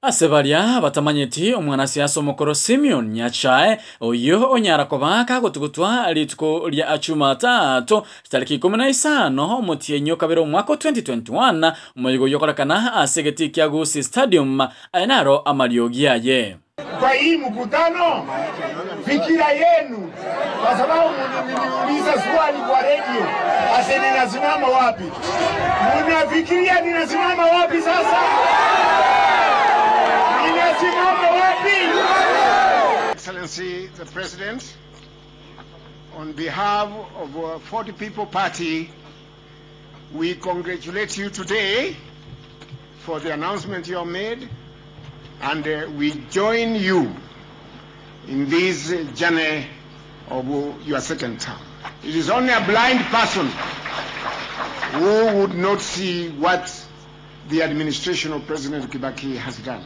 Ase baria batamanyeti omwanasiasa omokoro Simeon Nyachae, oyio onyara koba kagotugutwa rituko ria Chumatato chitariki ikomi na isano omotienyi o kabere omwaka o 2021, omoyega oyio okorekana ase egetii kia Gusii Stadium, aya naro amariogi aye. Kwa hii mkutano, fikira yenu, kwa sababu mliniuliza swali kwa redio ase ninasimama wapi, munafikiria ninasimama wapi sasa? Ninasimama wapi? Excellency the President, on behalf of our 40 People Party, we congratulate you today for the announcement you have made, and we join you in this journey of your second term. It is only a blind person who would not see what the administration of President Kibaki has done.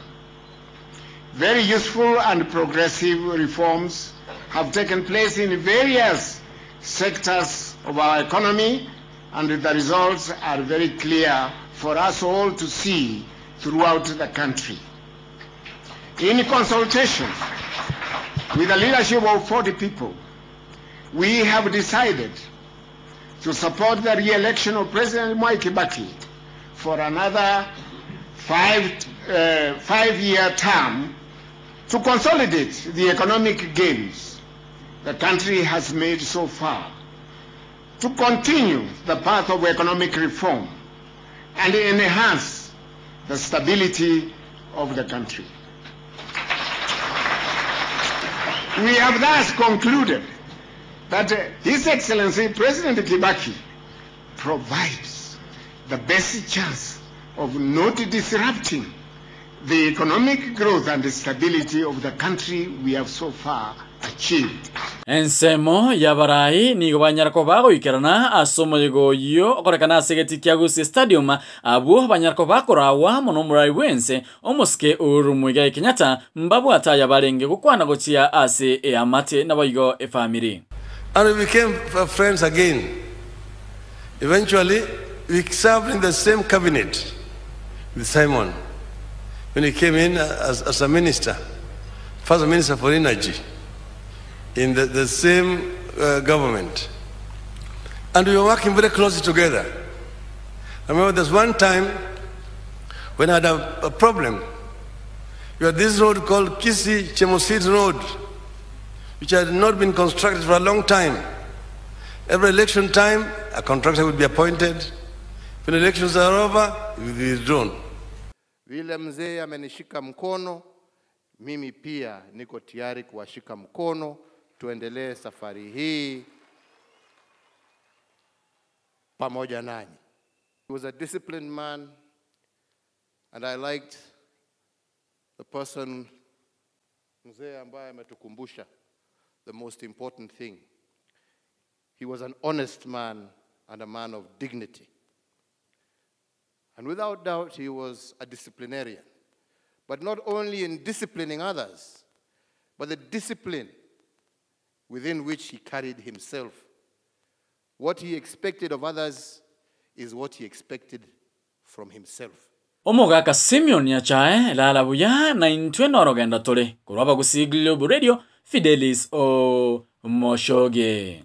Very useful and progressive reforms have taken place in various sectors of our economy, and the results are very clear for us all to see throughout the country. In consultation with the leadership of 40 people, we have decided to support the re-election of President Mwai Kibaki for another five-year term to consolidate the economic gains the country has made so far, to continue the path of economic reform and enhance the stability of the country. We have thus concluded that His Excellency President Kibaki provides the best chance of not disrupting the economic growth and stability of the country we have so far achieved. Ensemo y'abarai nigo banyara koba bagoikerana ase omoyega oyio okorekana ase egetii kia Gusii Stadium, abwo banyara koba bakoragwa amo nomorai bw'ense omosike Uhuru Muigai Kenyatta mbabwate aya barenge gokwana gochia ase eamate naboigo efamiri. And we became friends again. Eventually, we served in the same cabinet with Simon when he came in as a minister, first minister for energy in the same government. And we were working very closely together. I remember there's one time when I had a problem. We had this road called Kisii Chemosit Road, which had not been constructed for a long time. Every election time, a contractor would be appointed. When elections are over, it will be withdrawn. Vile mzee amenishika mkono, mimi pia niko tayari kuwashika mkono, tuendelee safari hii pamoja nanyi. He was a disciplined man, and I liked the person mzee ambaye ametukumbusha the most important thing. He was an honest man and a man of dignity. And without doubt, he was a disciplinarian. But not only in disciplining others, but the discipline within which he carried himself. What he expected of others is what he expected from himself. Omogaka Simeon Nyachae, lala buya na intwe norogendo tore. Korwa Abagusii Global Radio, Fidelis O Moshoge.